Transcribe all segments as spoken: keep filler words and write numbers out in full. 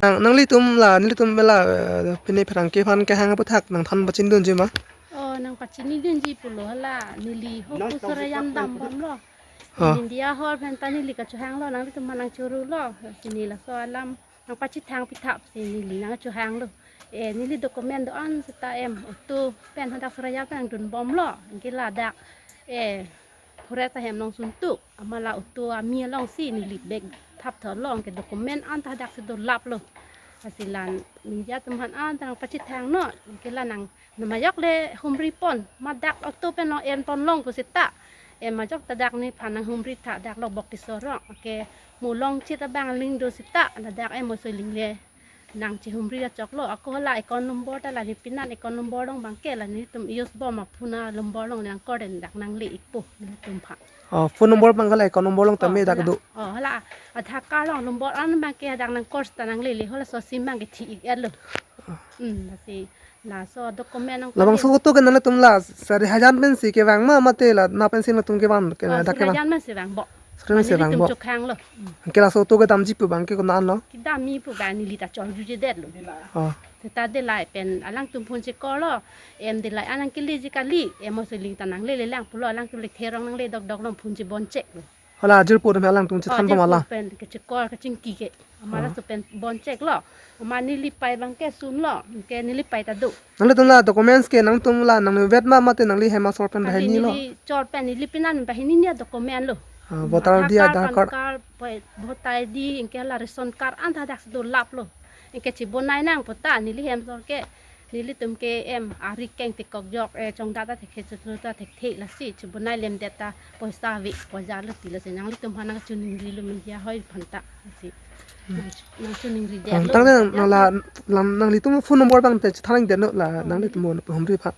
Nang, nanglitum la, nelitum la, eh, pine pherangke aphan kehang aputhak nangthan pachinidunji ma? Oh, nangpachinidunji pulo hala, neli ho Nang pu Sora Jam dambomlo. Oh. India hor pen ta neli kachehanglo, nanglitum aphan nangchoroilo, si neli laso alam nangpachethang pitha si neli nangchehanglo. Eh, neli document do-an seta em, auto pen hadak Sora Jam pen nangdunbomlo, anke ladak, eh, forest ahem along suntuk, amat la auto ami alongsi neli bag thapthorlo, anke document anta hadak si dolaplo. Lasi la ningje atum aphan anta nangpachethangnon, anke la nang, nang majok le humripon, mat dak auto pen long enponlong pu seta. Eh, majok ta dak nephan nanghumri tha dak Lokbok Tisso arong. Anke mo longchit abang aling do seta, ladak em Moso Ling le nangchehumri achoklo, ako hala account number ta la nepenan account number along abangke la nelitum use bom a-phone number along nangkor den dak nangle-ikpo nelitum aphan. Oh, phone number abangke la account number along tame Oh, dak hala. Do. Oh, hala Aadhaar card along number an abangke dak nangkor seta nanglele, halaso sim abangke thi-ik-etlo. Hmm, lasi laso document nang Labangso auto ke nanglitum la sari hajan pensi kevang ma mate la na pensi nangtum kevang ke Oh, dak sari kevang. Hajan pensi vangbo. Sari pensi Mane nelitum vangbo. Chokhanglo. Hmm. Anke laso auto kedamji pu abangke konat lo? Kedamji pu abang neli ta chorjujedetlo. Oh. Seta Dillai pen alangtum phone chekorlo. Em Dillai an nangkeleji kali. Em Moso Ling ta nanglelelang pulo, alangtum le therong nangle dokdoklo, phone chebon cheklo. Hala ajirpo pen alangtum Oh, chethanbom ajirpo hala. Pen kechekor kachingki ke. Amat Oh. Laso pen bon cheklo. Amat neli pei abangke sunlo. Anke neli pei ta do. Nanglitum la documents ke nangtum la nangvet ma mate nangli hem asor pen Kali bahenilo? Neli chor pen neli penan bahenini a-documentlo. Ah, voter I D, Aadhaar Aadhaar card, card. PAN card, vo-, voter I D, anke la ration card anta hadak si dolaplo. Anke chebonai nangpo ta neli hem asor ke. Nelitum ke em ari keng tekok jok, eh, chongdat ta thekthe, chotlo ta thekthe, lasi chebonai lemdet ta poisa ave, poisa lo ti lasi nanglitum aphan nangchiningrilo media hoi aphan ta lasi. Hmm. Nang, nangchiningridetlo. Ah, tangte nang, nang la, lang, nanglitum phone number abang te chethan nangdetnon la, Oh. Nanglitum humri aphan.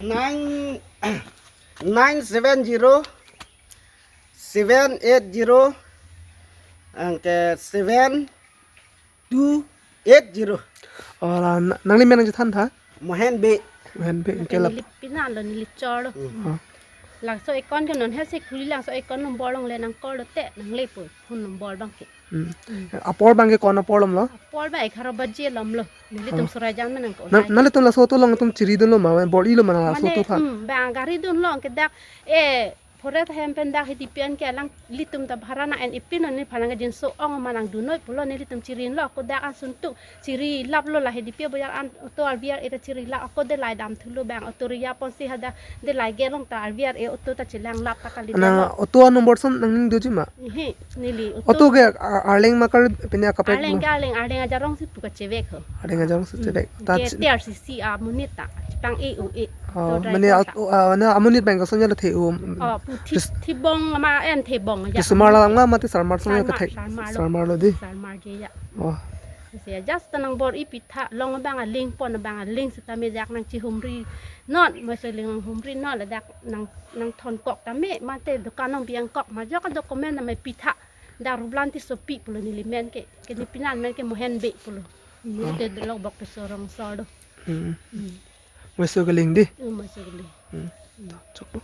Nine, nine seven zero, seven eight zero, anke seven two eight zero. Oh, la, na-, nangli men nangchethan tha? Mohen Bey. Mohen Bey, anke la neli penanlo, neli chorlo. Hmm. Oh. Laso account ke non hesi khuli, laso account number along le nangkorlo te, nanglepo phone number abangke. Hmm. Hmm. Apor abangke ko-an apor lomlo? Apor abang egharo baje lomlo. Nelitum Oh. Sora Jam pen nangko-, Nang, nangtum laso auto along tum chiridunlo ma, bor-ilo ma laso Mane, auto aphan? Hmm, bang gari dunlo, anke dak, eh, forest ahem pen dak Hidipi anke alanglitum ta bhara nang-en-ipinnon, nephan nangkejinso-ong ma nangdunnoi pulo, nelitum chirinlo, ako dak an suntuk chirilaplo, la Hidipi abojar an auto R V R A ta chirilap, ako Dillai damthulo, bang auto Riya ponsi hadak Dillai gate along ta R V R A auto ta chelanglap ta kali Nang detlo. Auto number ason nangning doji ma? He, neli auto Auto ke, a-, arleng ma kali pine akaprek Arleng ma? Ke arleng, arleng ajarong si pu kachevek ho. Arleng ajarong si Hmm. Chevek. Ta Ke chi- T R C C amonit ta, chepang-e-o-e. Oh, Auto mane driver at-, ta. Oh, ah, na amonit abang kosonlo the-o. Oh, pu thi-, Tis- thibong ma en thibong aja. Tisomar alam ma mate Sarmar song Sarmar, kethek. Sarmar lo. Sarmar lo di. Sarmar ke ya. Oh. Lasi just ta nangbor-i pitha, long abang aling, pon abang aling seta me dak nangchihumrinon, Moso Ling nanghumrinon, ladak nang, nangthonkok tame, mate dokan nangbi-angkok, majok a-document tame pitha, dak Ruplan Tissopi pulo neli men ke, ke neli penan men ke Mohen Bey pulo. Neli Oh. Te Lokbok Tisso arong asor do. Hmm. Hmm. Moso Ling di. Hmm, Moso Ling. Hmm. Hmm. Chok.